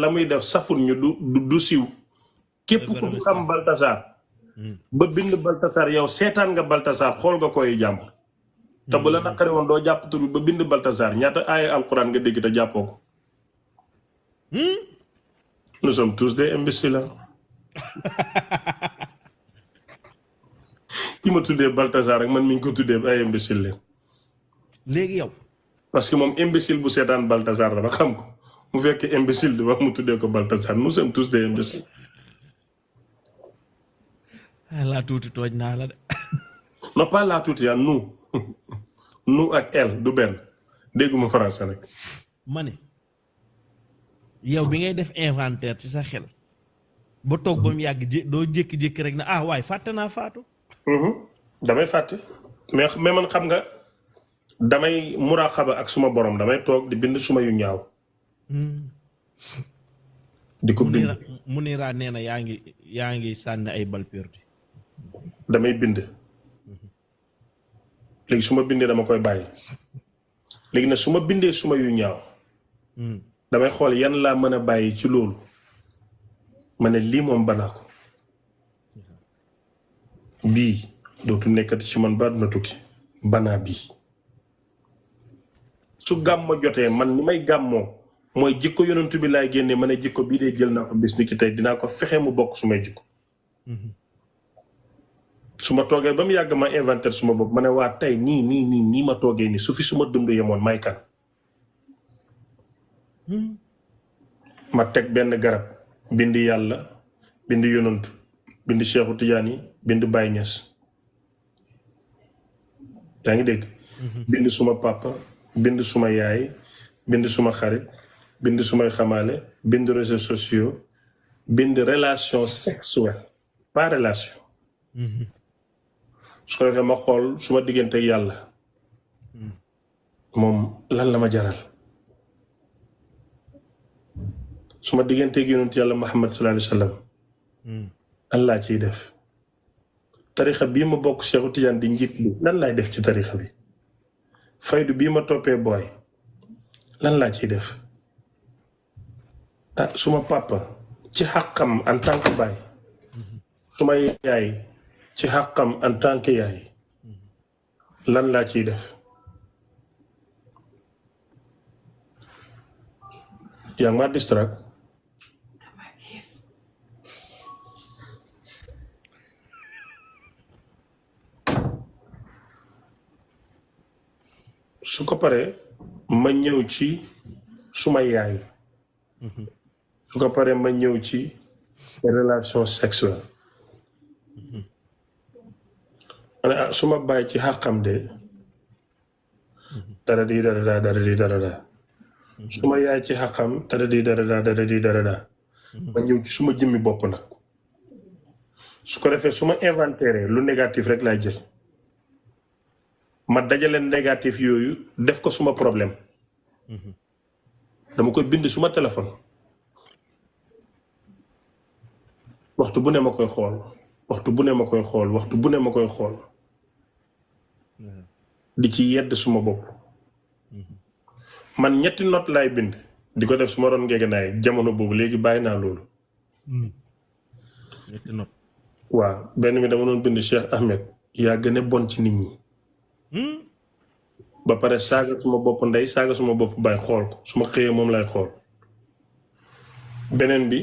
la muy def saful ñu du siw képp ku fi xam Baltasar ba bind Baltasar yow seetaan nga Baltasar xool nga koy jàmm te bu la naqari woon doo jàpp tur bi ba bind Baltasar ñaata aaya alquran nga dégg te jàppoo ko nous sommes tous des imbéciles ki ma tuddee Baltasar rek man mi ngi ko tuddee ay imbécile leen léegi yow parce que moom imbécile bu seetaan Baltasar la ba xam ko mu fekk imbécile di wax mu tuddee ko Baltasar nous sommes tous des imbéciles laa tuuti tooj naa la de non pas laa tuuti yaa nous ak elle du benn dégguma français rek ma ne yow bi ngay def inventaire ci sa xel ba toog ba mu yàgg doo jékki-jékki rek na waaye fàtte naa faatu damay fàtte mais man xam nga damay muraaxaba ak suma borom damay toog di bind suma yu ñaaw di ko bind Munira nee na yaa ngi sànni ay bal perdu damay bind léegi su ma bindee dama koy bàyyi léegi nag su ma bindee suma yu ñaaw damay xool yan laa mën a bàyyi ci loolu ma ne lii moom banaa ko bii dootu nekkati ci man ba na tukki banaa bii su gàmmo jotee man ni may gàmmoo mooy jikko yonentu bi laay génnee ma ne jikko bii dee jël naa ko bis ni ki tey dinaa ko fexe mu bokk su may jikko su ma toogee ba mu yàgg ma inventaire suma bopp ma ne waa tey nii ma toogee nii su fi suma dund yemoon may kan ma teg benn garab bind yàlla bind yonantu bind Cheikhu Tidiane bind Baye Niass yaa ngi dégg bind suma papa bind suma yaay bind suma xarit bind sumay xamaale bind réseaux sociaux bind relation sexuelle pas relation su ko defee ma xool suma diggante ak yàlla moom lan la ma jaral suma diggante ak yonent yàlla Muhammad sallallahu alayhi wa sallam lan laa ciy def tarixa bii ma bokk Cheikhu Tidiane di njiit li lan laay def ci tarixa bi faydu bii ma toppee booy lan laa ciy def suma papa ci xàqam en tant que baay suma yaay ci xàqam en tant que yaay lan laa ciy def yaa ngi ma distract su ko paree ma ñëw ci suma yaay su ko paree ma ñëw ci relation sexuelle ma ne suma bàyyi ci xàqam de dara di dara daa suma yaay ci xàqam dara di dara daa ma ñëw ci suma jëmmi bopp nag su ko defee suma inventaire lu négatif rek laay jël ma dajale négatif yooyu def ko suma problème dama koy bind suma téléphone waxtu bu ne ma koy xool waxtu bu ne ma koy xool waxtu bu ne ma koy xool di ci yedd suma bopp man ñetti note laay bind di ko def suma ron ngeeganaay jamono boobu léegi bàyyi naa loolu ñetti note waaw benn bi dama doon bind Cheikh Ahmed yaa gën a bon ci nit ñi ba pare saaga suma bopp ndey saaga suma bopp baay xool ko su ma xëyee moom lay xool beneen bi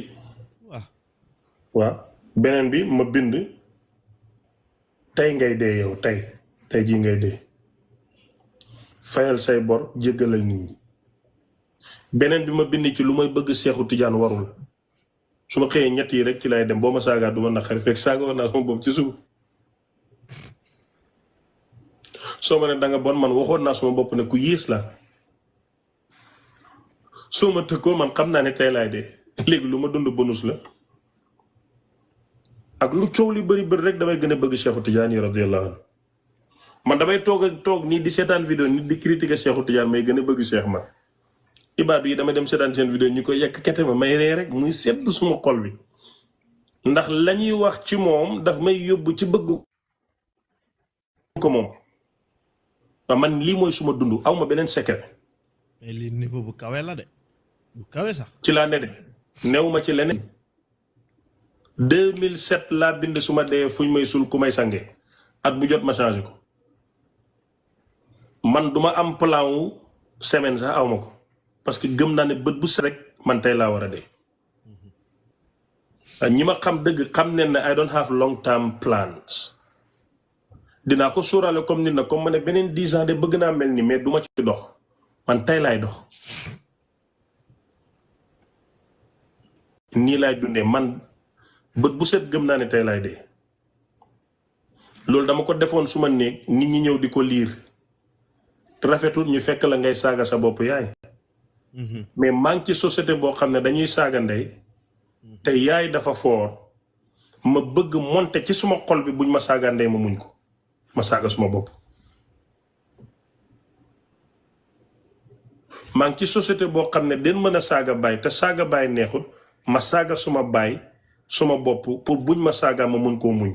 waaw beneen bi ma bind tey ngay dee yow tey jii ngay dee fayal say bor jéggalal nit ñi beneen bi ma bind ci lu may bëgg Seexu Tijaan warul su ma xëyee ñett yi rek ci lay dem boo ma saagaa du ma naqari fekk saaga woon naa sama bopp ci suba soo ma ne danga bon man waxoon naa suma bopp ne ku yées la soo ma tëkkoo man xam naa ne tey laay dee léegi lu ma dund bonus la ak lu coow li bëri rek damay gën a bëgg Cheikhu Tidiane radiyallahu anhu man damay toog nii di seetaan vidéo nit di critiquer Cheikhu Tidiane may gën a bëgg Cheikh ma ibaadu yi damay dem seetaan seen vidéo ñu koy yekk kete ma may ree rek muy sedd suma xol bi ndax lañuy wax ci moom daf may yóbbu ci bëgg ko moom waaw man lii mooy suma dund aw ma beneen secret mais lii niveau bu kawe la de bu kawe sax ci laa ne de new ma ci leneen 2007 laa bind su ma dee fuñ may sul ku may sange at bu jot ma changé ko man duma am plan wu semaine sax awma ko parce que gëm naa ne bët bu set rek man tey laa war a dee ñi ma xam dëgg xam ne ne I don't have long term plans dinaa ko sóoraale comme nit na comme ma ne beneen 10 ans de bëgg naa mel ni mais duma ci dox man tey laay dox nii laay dundee man bët bu set gëm naa ne tey laay dee loolu dama ko defoon suma néeg nit ñi ñëw di ko liir rafetul ñu fekk la ngay saaga sa bopp yaay mais maa ngi ci société boo xam ne dañuy saaga ndey te yaay dafa foor ma bëgg monter ci suma xol bi buñ ma saaga ndey ma muñ ko ma saaga suma bopp maa ngi ci société boo xam ne den mën a saaga baay te saaga baay neexut ma saaga suma baay suma bopp pour buñ ma saaga ma mun koo muñ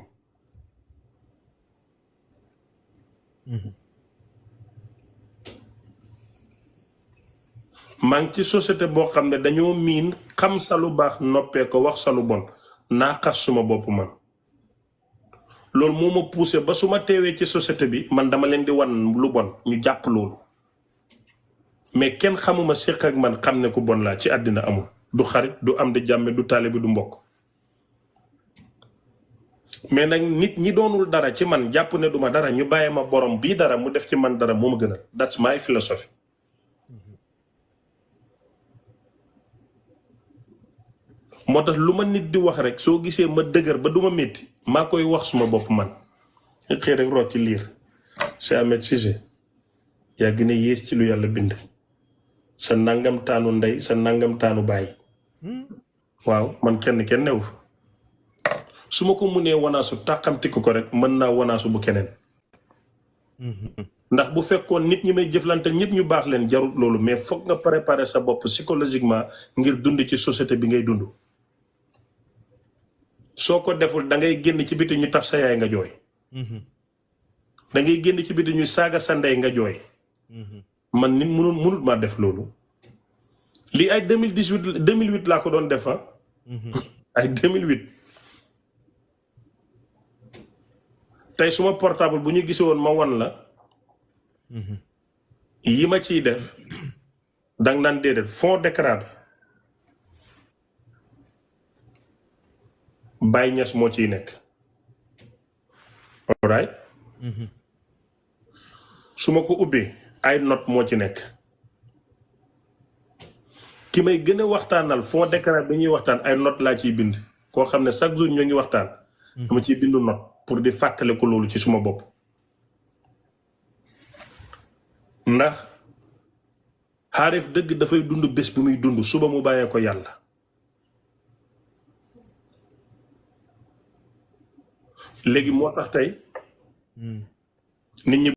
maa ngi ci société boo xam ne dañoo miin xam sa lu baax noppee ko wax sa lu bon naa xas suma bopp man loolu moo ma poussé ba su ma teewee ci société bi man dama leen di wan lu bon ñu jàpp loolu mais kenn xamuma séq ak man xam ne ku bon laa ci àddina amul du xarit du am di jàmme du taalibe du mbokk mais nag nit ñi doonul dara ci man jàpp ne duma dara ñu bàyyi ma borom bii dara mu def ci man dara moo ma gënal that's my philosophy moo tax lu ma nit di wax rek soo gisee ma dëgër ba duma métti maa koy wax suma bopp man xëy rek root ci liir Cheikh Ahmed Cissé yaa gën a yées ci lu yàlla bind sa nangam taanu ndey sa nangam taanu baay waaw man kenn newu fa su ma ko mënee wanaasu tàqamtiku ko rek mën naa wanaasu bu keneen ndax bu fekkoon nit ñi may jëflante ñëpp ñu baax leen jarut loolu mais foog nga préparer sa bopp psychologiquement ngir dund ci société bi ngay dund soo ko deful da ngay génn ci biti ñu taf sa yaay nga jooy da ngay génn ci biti ñu saaga sa ndey nga jooy man nit mënut maa def loolu lii ay 2008 laa ko doon def ay 2008 tey suma portable bu ñu gisee woon ma wan la yi ma ciy def danga naan déedéet fond d'écran bi Baye Niass moo ciy nekk alright su ma ko ubbee ay note moo ci nekk ki may gën a waxtaanal fond d'écran bi ñuy waxtaan ay note laa ciy bind koo xam ne chaque jour ñoo ngi waxtaan dama ciy bindu note pour di fàttale ko loolu ci suma bopp ndax xaarif dëgg dafay dund bés bi muy dund suba mu bàyyee ko yàlla léegi moo tax tey nit ñi